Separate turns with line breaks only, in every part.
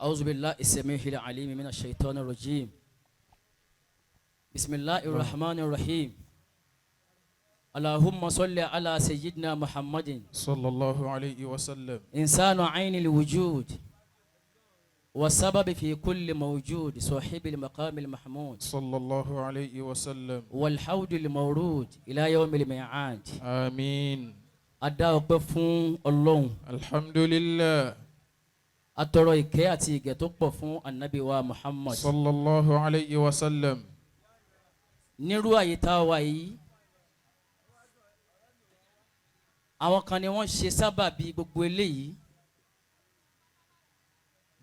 أعوذ بالله السميع العليم من الشيطان الرجيم. بسم الله الرحمن الرحيم. اللهم صل على سيدنا محمد
صلى الله عليه وسلم.
إنسان عين الوجود والسبب في كل موجود، صاحب المقام المحمود
صلى الله عليه وسلم.
والحوض المورود إلى يوم الميعاد.
آمين.
A dá ọpẹ́ fún Ọlọ́run.
الحمد لله.
A tọrọ ìkẹ́ àti ìgẹ̀ tó pọ̀ fún Anabi wa Muhammad.
صلى الله عليه وسلم.
Nírú àyè tá a wà yìí, àwọn kan ni wọ́n ṣe sábàbí gbogbo eléyìí.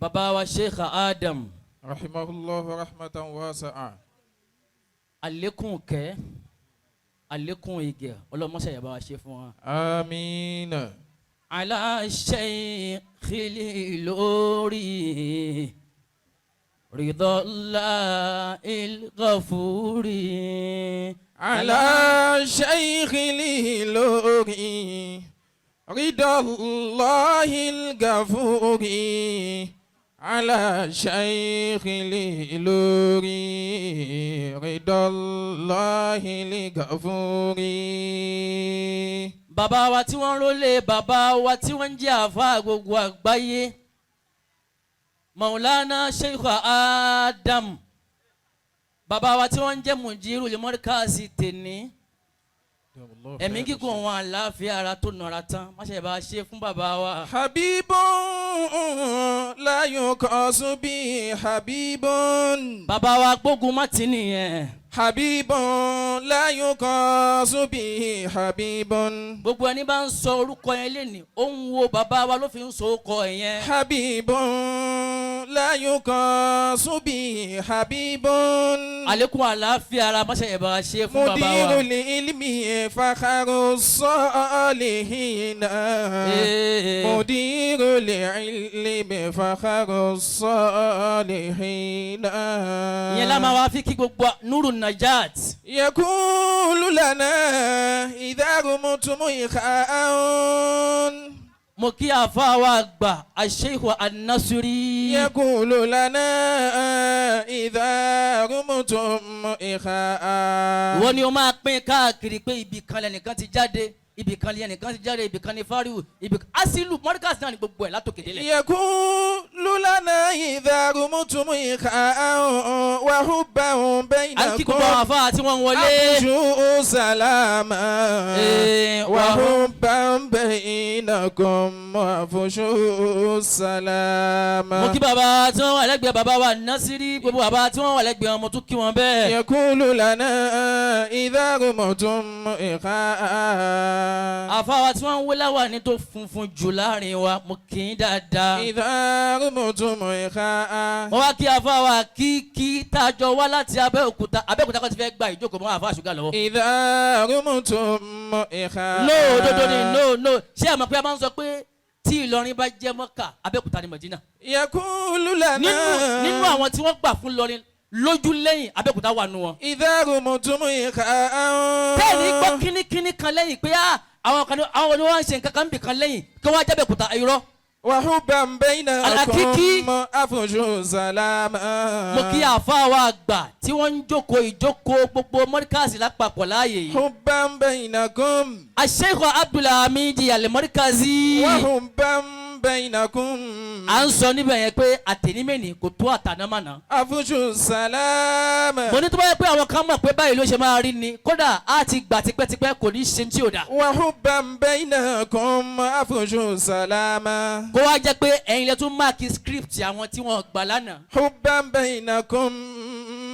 Bàbá wa Sheikh Adam,
رحمه الله رحمة واسعة.
Àlékún kẹ́, àlékún ìgẹ̀, ọlọ́mọṣẹ́ yàrá wa ṣe fún wa.
آمين.
على الشيخ الإيلوري رضا الله الغفور.
على شيخ الإيلوري رضا الله الغفور، على شيخ الإيلوري رضا الله الغفور.
Bàbá wa tí wọ́n rólé, bàbá wa tí wọ́n ń jẹ́ àfa gbogbo àgbáyé, Maulana Sheikh Adam, bàbá wa tí wọ́n ń jẹ́ Mudiru Limọ́ríkàsì tèní, ẹ̀mí gígùn wọn, àlàáfíà ara tó nọra tán, má ṣe bá a ṣe fún bàbá wa.
حبيب لا يقاس به حبيب.
Bàbá wa gbógun má ti nìyẹn.
حبيب لا يقاس به حبيب.
Gbogbo ẹni bá ń sọ orúkọ yẹn lénìí, ó ń wo bàbá wa ló fi ń sọ orúkọ yẹn.
حبيب لا يقاس به حبيب.
Àlékún àlàáfíà ara, má ṣe bá a ṣe fún bàbá
مدير
wa.
العلم فخر الصالحين. مدير العلم فخر الصالحين.
Ìyẹn lá máa wá fi kí gbogbo Nuru Najat.
يقول لنا إذا رمتم إخاء.
Mo kí àfa wa gbà Asheikh An-Nasiri.
يقول لنا إذا رمتم إخاء.
Ìwọ ni o máa pín káàkiri pé ibì kan lẹnìkan ti jáde, ibì kan lẹnìkan ti jáde, ibì kan ní fáríwù, ibì kan asilu mọ́ríkàsì náà ni gbogbo ẹ̀ látòkè délẹ̀.
يقول لنا إذا رمتم إخاء وحبا
À ń kí gbogbo àwọn
بينكم
àfa tí wọ́n ń wọlé.
أفشوا سلاما.
إيه،
وحبا بينكم أفشوا سلاما.
Mo kí bàbá tí wọ́n wà lẹ́gbẹ̀ẹ́ bàbá wa Nasiri, gbogbo bàbá tí wọ́n wà lẹ́gbẹ̀ẹ́ wọn, mo tún kí wọn bẹ́ẹ̀.
يقول لنا إذا رمتم إخاء.
Àfa wa tí wọ́n ń wé láwà ní tó funfun jù láàrin wa, mo kì í dáadáa.
إذا رمتم إخاء.
Wọ́n wá kí àfa wa kíkí tá a jọ wá láti Abẹ́òkúta. Abẹ́òkúta kan ti fẹ́ gba ìjókòó mọ́ àfa ṣúgà lọ́wọ́.
إذا رمتم إخاء.
No, dodo ni, no, no. Ṣé ẹ mọ̀ pé a máa ń sọ pé tí Ìlọrin bá jẹ́ Mọ́kà, Abẹ́òkúta ni Mọ̀dínà?
يقول لنا
Nínú àwọn tí wọ́n gbà fún Ìlọrin lójú lẹ́yìn, Abẹ́òkúta wà nù wọn.
إذا رمتم إخاء.
Tẹ́ẹ̀ni gbọ́ kínníkínní kan lẹ́yìn pé á àwọn kan ní àwọn ni wọ́n ń ṣe nǹkan kan bì kan lẹ́yìn kí wọ́n á jábẹ̀ kúta irọ́.
وحبا
Al-Hakiki.
بينكم أفشوا سلاما.
Mo kí àfa wa àgbà tí wọ́n ń jókòó ìjókòó gbogbo mọ́ríkàsì lápapọ̀ láàyè yìí.
حبا بينكم.
Asheikh Abdulhamid Al-Markazi.
وحبا بينكم.
À ń sọ níbẹ̀ yẹn pé àtẹnímẹ́ni kò tó àtànámànà.
أفشوا السلام.
Mo ní tó bá yẹ pé àwọn kan mọ̀ pé báyìí ló ṣe máa rí ni, kódà á ti gbà tipẹ́tipẹ́, kò ní í ṣe tí ò dà.
وحبا بينكم أفشوا السلام.
Kó wá jẹ́ pé ẹ̀yin lẹ tún mark script àwọn tí wọ́n gbà lánàá.
حبا بينكم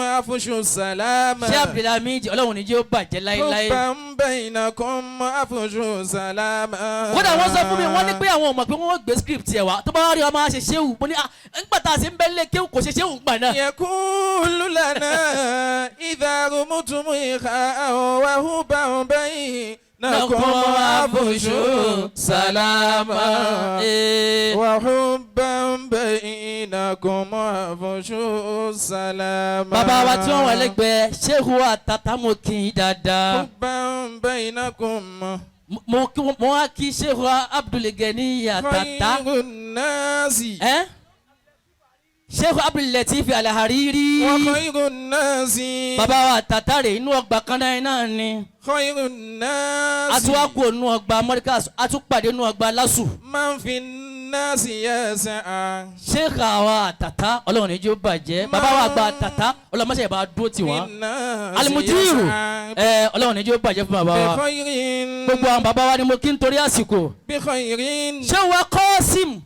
أفشوا السلام.
Ṣé Abdulhamid, Ọlọ́run ní jẹ́ ó bàjẹ́ láéláé.
حبا بينكم أفشوا السلام.
Kódà wọ́n sọ fún mi, wọ́n ní pé àwọn ò mọ̀ pé wọ́n gbé script yẹn wá, tó bá wá rí ọmọ àṣẹ ṣéwù. Mo ní à ńgbà tá a ṣe ń bẹ́ lé kéwù, kò ṣe ṣéwù gbà náà.
يقول لنا إذا رمتم إخاء وحبا بينكم أفشوا سلاما. وحبا بينكم أفشوا سلاما.
Bàbá wa tí wọ́n wà lẹ́gbẹ̀ẹ́ ṣéwù àtàtà, mo kì í dáadáa.
حبا بينكم.
Mo wá kí ṣéwù Abdulgani àtàtà.
خير الناس.
Ẹ́ Sheikh Abdul Latif Al-Hariri.
وخير الناس
Bàbá wa tàtàrè inú ọgbà kan náà ni.
خير الناس
A tún wá kú ònú ọgbà Mọ́ríkàs, a tún pàdé inú ọgbà Lásù.
من في الناس يسعى.
Sheikh àwa tàtà, Ọlọ́run ní jẹ́ ó bàjẹ́. Bàbá wa àgbà tàtà, Ọlọ́run mọ́ṣẹ́ bá dúró tì wọ́n.
الناس
Alimudiru
يسعى.
ẹ, Ọlọ́run ní jẹ́ ó bàjẹ́ fún bàbá wa.
بخير
Gbogbo àwọn bàbá wa ni mo kí n torí àsìkò.
بخير
Ṣé wa Kọ́sìm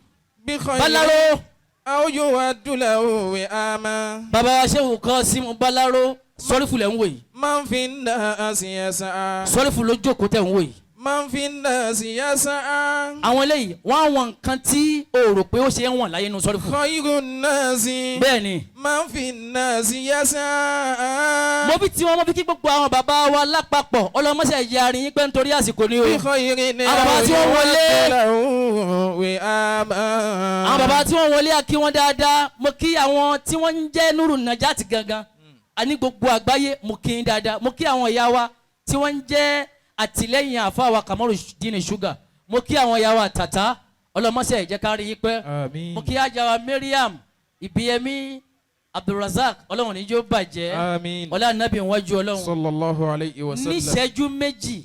بخير
Balaro.
أو يود له وئاما.
Bàbá wa Ṣéwù Kọ́sìm Balaro, sọ́rífù lẹ̀ ń wò yìí.
من في الناس يسعى.
Sọ́rífù ló jókòó tẹ̀ ń wò yìí.
من في الناس يسعى.
Àwọn eléyìí wọ́n á wọn nǹkan tí o rò pé ó ṣe ń wọ̀n láyé nu sọ́rífù.
خير الناس
Bẹ́ẹ̀ ni.
من في الناس يسعى.
Mo fi tiwọn, mo fi kí gbogbo àwọn bàbá wa lápapọ̀, ọlọ́mọṣẹ́ ìyá arin yín pé nítorí àsìkò ni o.
بخير
Àwọn bàbá tí wọ́n wọlé.
يود له وئاما.
Àwọn bàbá tí wọ́n wọlé, a kí wọn dáadáa. Mo kí àwọn tí wọ́n ń jẹ́ Nuru Najat gangan a ní gbogbo àgbáyé, mo kí yín dáadáa. Mo kí àwọn ìyá wa tí wọ́n ń jẹ́ àtìlẹ́yìn àfa wa Kamaru Dini Sugar. Mo kí àwọn ìyá wa tàtà, ọlọ́mọṣẹ́ ìjẹ́ ká rí yín pẹ́.
آمين.
Mo kí ajá wa Mariam Ibiyemi Abdulrasaq, Ọlọ́run níjó bàjẹ́.
آمين.
Ọlá nàbí wájú Ọlọ́run.
صلى الله عليه وسلم.
Níṣẹ́jú 2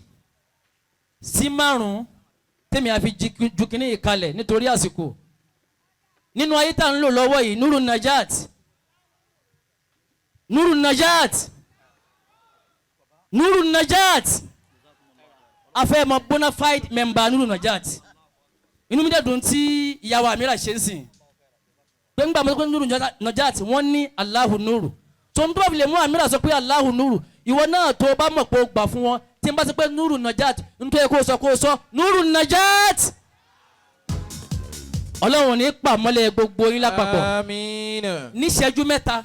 sí 5 tèmi àfi ju kínní yìí kalẹ̀ nítorí àsìkò. Nínú ayé tá à ń lò lọ́wọ́ yìí, Nuru Najat, Nuru Najat, Nuru Najat, a fẹ́ mọ bona fide member Nuru Najat. Inú mi dẹ̀ dùn tí ìyàwó Amira ṣe ń sìn pé ńgbà mo sọ pé Nuru Najat, wọ́n ní Allahu Nuru tó ń tó bá fi lè mú Amira sọ pé Allahu Nuru. Ìwọ náà tó o bá mọ̀ pé o gbà fún wọn, tí n bá sọ pé Nuru Najat, nítorí kó o sọ, kó o sọ Nuru Najat. Ọlọ́run ní pàmọ́lẹ̀ gbogbo yín lápapọ̀.
آمين.
Níṣẹ́jú 3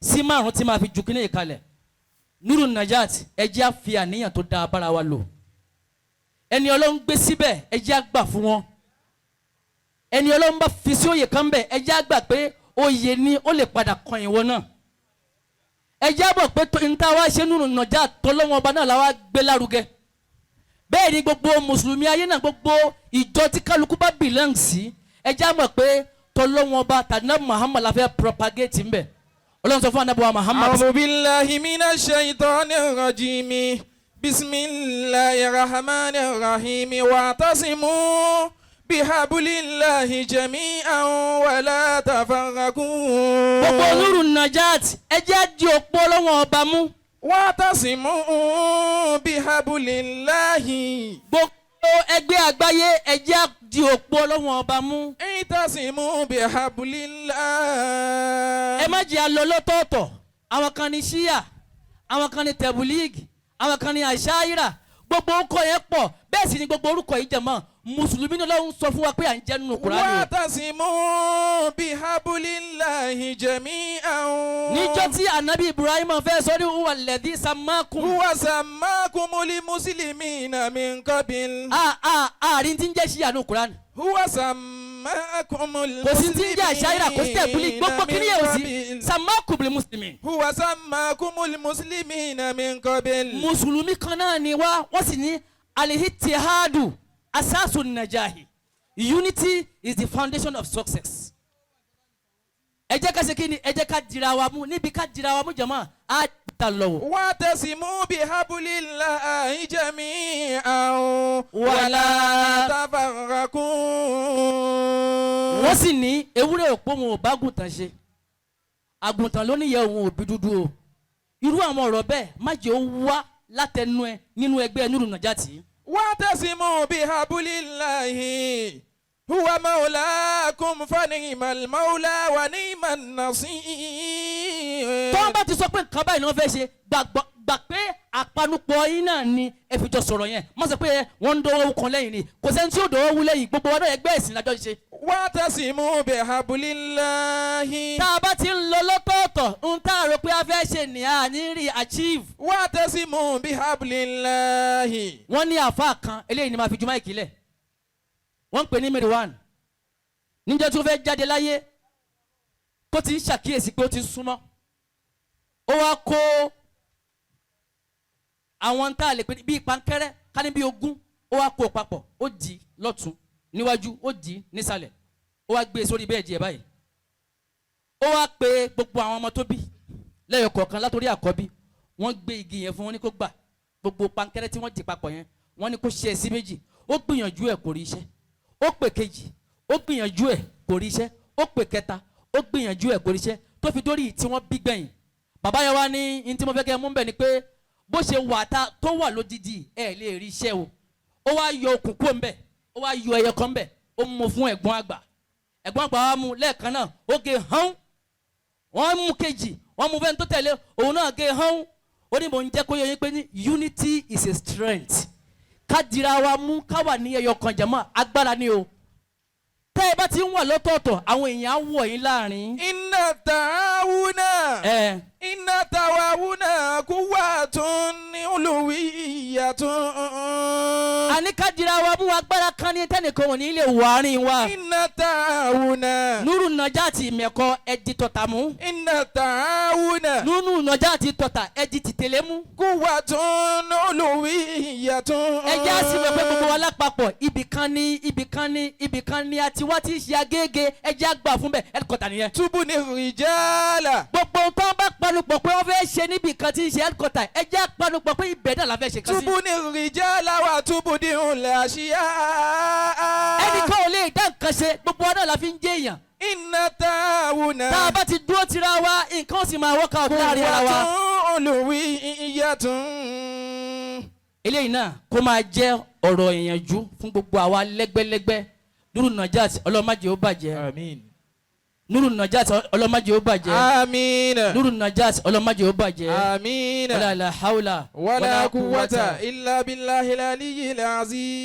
sí 5 tí máa fi ju kíní ìkalẹ̀, Nuru Najat, ẹ jẹ́ á fi àníyàn tó dáa bára wa lò. Ẹni Ọlọ́run gbé síbẹ̀, ẹ jẹ́ á gbà fún wọn. Ẹni Ọlọ́run bá fi sí òye kan bẹ̀, ẹ jẹ́ á gbà pé oyè ni, ó lè padà kan ìwọ náà. Ẹ jẹ́ á bọ̀ pé n ta wá ṣe Nuru Najat, tọ́lọ́wọ́n ọba náà la wá gbé lárugẹ. Bẹ́ẹ̀ ni gbogbo mùsùlùmí ayé náà, gbogbo ìjọ tí kálukú bá belong sí, ẹ jẹ́ á mọ̀ pé tọ́lọ́wọ́n ọba tàdínà Muhammad la fẹ́ propagate ń bẹ̀. Ọlọ́run sọ fún anabi wa Muhammad.
أعوذ بالله من الشيطان الرجيم. بسم الله الرحمن الرحيم. واعتصموا بحبل الله جميعا ولا تفرقوا.
Gbogbo Nuru Najat, ẹ jẹ́ á di òpó Ọlọ́wọ́n ọba mú.
واعتصموا بحبل الله.
Gbogbo ẹgbẹ́ àgbáyé, ẹ jẹ́ á di òpó Ọlọ́wọ́n ọba mú.
اعتصموا بحبل الله.
Ẹ má jẹ́ àlọ́ lọ́tọ̀ọ̀tọ̀. Àwọn kan ní ṣíyà, àwọn kan ní tẹ̀bùlíìgì, àwọn kan ní àṣàyíra, gbogbo orúkọ yẹn pọ̀. Bẹ́ẹ̀ sì ni gbogbo orúkọ yìí jẹ̀ mọ́ mùsùlùmí ní Ọlọ́run sọ fún wa pé à ń jẹ́ nínú Kùránì o.
واعتصموا بحبل الله جميعا.
Níjọ́ tí anabi Ibrahim fẹ́ sọ ní هو الذي سماكم.
هو سماكم المسلمين من قبل.
A a àárín tí ń jẹ́ ṣíyà nínú Kùránì.
هو سماكم
Kò sí tí ń jẹ́ àṣàyíra, kò sí tẹ̀bùlíìgì, gbogbo kí ni yẹn ò sí.
قبل.
سماكم المسلمين.
هو سماكم المسلمين من قبل.
Mùsùlùmí kan náà ni wá. Wọ́n sì ní الاتحاد أساس النجاح, unity is the foundation of success. Ẹ jẹ́ ká ṣe kí ni? Ẹ jẹ́ ká dira wa mú. Níbi ká dira wa mú, jẹ̀mọ́ á ta lọ́wọ́.
واعتصموا بحبل الله جميعا
ولا
ولا تفرقوا.
Wọ́n sì ní ewúrẹ́ òpó wọn ò bá àgùntàn ṣe, àgùntàn ló níyẹ òun ò bí dúdú o. Irú àwọn ọ̀rọ̀ bẹ́ẹ̀, má jẹ́ ó wá látẹnu ẹ nínú ẹgbẹ́ Nuru Najat.
واعتصموا بحبل الله هو مولاكم فنعم المولى ونعم النصير.
Tó ń bá ti sọ pé nǹkan báyìí ni wọ́n fẹ́ ṣe, gbàgbọ́ gbà pé àpanupọ̀ yín náà ni ẹ fi jọ sọ̀rọ̀ yẹn. Má sọ pé wọ́n ń dọwọ́ kan lẹ́yìn ni. Kò sẹ́ni tí yóò dọwọ́ wú lẹ́yìn. Gbogbo wa náà, ẹgbẹ́ ẹ̀sìn lájọ́ ṣe.
واعتصموا بحبل الله.
Tá a bá ti ń lọ lọ́tọ̀ọ̀tọ̀, ń tá a rò pé a fẹ́ ṣe ní a ní rí achieve.
واعتصموا بحبل الله.
Wọ́n ní àáfàá kan, eléyìí ni màá fi ju mic lẹ̀, wọ́n ń pè ní Mirwan. Níjọ́ tí ó fẹ́ jáde láyé, tó ti ń ṣàkíyèsí pé ó ti ń súnmọ́, ó wá kó àwọn tá a lè pè ní bíi pankẹ́rẹ́ ká ní bíi 20, ó wá kó o papọ̀, ó dì í lọ́tún níwájú, ó dì í nísàlẹ̀, ó wá gbé e sórí bẹ́ẹ̀dì ẹ̀ báyìí. Ó wá pe gbogbo àwọn ọmọ tó bí lẹ́yọ̀ kọ̀ọ̀kan látòrí àkọ́bí. Wọ́n gbé igi yẹn fún wọn ní kó gbà, gbogbo pankẹ́rẹ́ tí wọ́n ti papọ̀ yẹn, wọ́n ní kó ṣe é sí méjì. Ó gbìyànjú ẹ̀, kò rí iṣẹ́. Ó pè kejì, ó gbìyànjú ẹ̀, kò rí iṣẹ́. Ó pè kẹta, ó gbìyànjú ẹ̀, kò rí iṣẹ́, tó fi dórí tí wọ́n bí gbẹ̀yìn. Bàbá yẹn wá ní ní tí mo fẹ́ kẹ́ ẹ mú bẹ̀ ni pé bó ṣe wà tá tó wà lójijì, ẹ lè rí iṣẹ́ o. Ó wá yọ okùn kúrò ńbẹ̀, ó wá yọ ẹyọ kan ńbẹ̀, ó mú fún ẹ̀gbọ́n àgbà. Ẹ̀gbọ́n àgbà wa mú lẹ́ẹ̀kan náà, ó gé hán. Wọ́n mú kejì, wọ́n mú fẹ́ni tó tẹ̀lé òun náà, gé hán. Ó ní mò ń jẹ́ kó yẹ yín pé ní unity is a strength. Ká dira wa mú, ká wà ní ẹyọ kan jẹ̀mọ́, agbára ni o. Tẹ́ ẹ bá ti ń wà lọ́tọ̀ọ̀tọ̀, àwọn èèyàn á wọ̀ yín láàrin.
إن التعاون
Ẹ
إن التعاون قوة علوية.
Àní ká dira wa mú, agbára kan ní tẹ́nìkan ò ní lè wọ àárín wa.
إن التعاون
Nuru Najati Ìmẹ̀kọ, ẹ di tọ̀tà mú.
إن التعاون
Nuru Najati tọ̀tà, ẹ di tìtẹ̀lé mú.
قوة علوية.
Ẹ jẹ́ àsìmọ̀ pé gbogbo wa lápapọ̀, ibì kan ní, ibì kan ní, ibì kan ní àti wá tí í ṣe Agége. Ẹ jẹ́ àgbà fún bẹ́ẹ̀, headquarter nìyẹn.
تبني الرجال
Gbogbo ohun tó ń bá panupọ̀ pé wọ́n fẹ́ ṣe níbì kan tí í ṣe headquarter, ẹ jẹ́ àpanupọ̀ pé ibẹ̀ náà la fẹ́ ṣe kan sí.
تبني الرجال وتبدع الأشياء.
Ẹnìkan ò lè dá nǹkan ṣe, gbogbo wa náà la fi ń jẹ́ èèyàn.
إن التعاون
Tá a bá ti dúró tira wa, nǹkan ó sì máa work out láàrin ara wa.
قوة علوية.
Eléyìí náà kó máa jẹ́ ọ̀rọ̀ ìyànjú fún gbogbo àwa lẹ́gbẹ́lẹ́gbẹ́. Nuru Najat, ọlọ́mọdé ó bàjẹ́.
آمين.
Nuru Najat, ọlọ́mọdé ó bàjẹ́.
آمين.
Nuru Najat, ọlọ́mọdé ó bàjẹ́.
آمين.
ولا لا حول
ولا قوة إلا بالله العلي العظيم.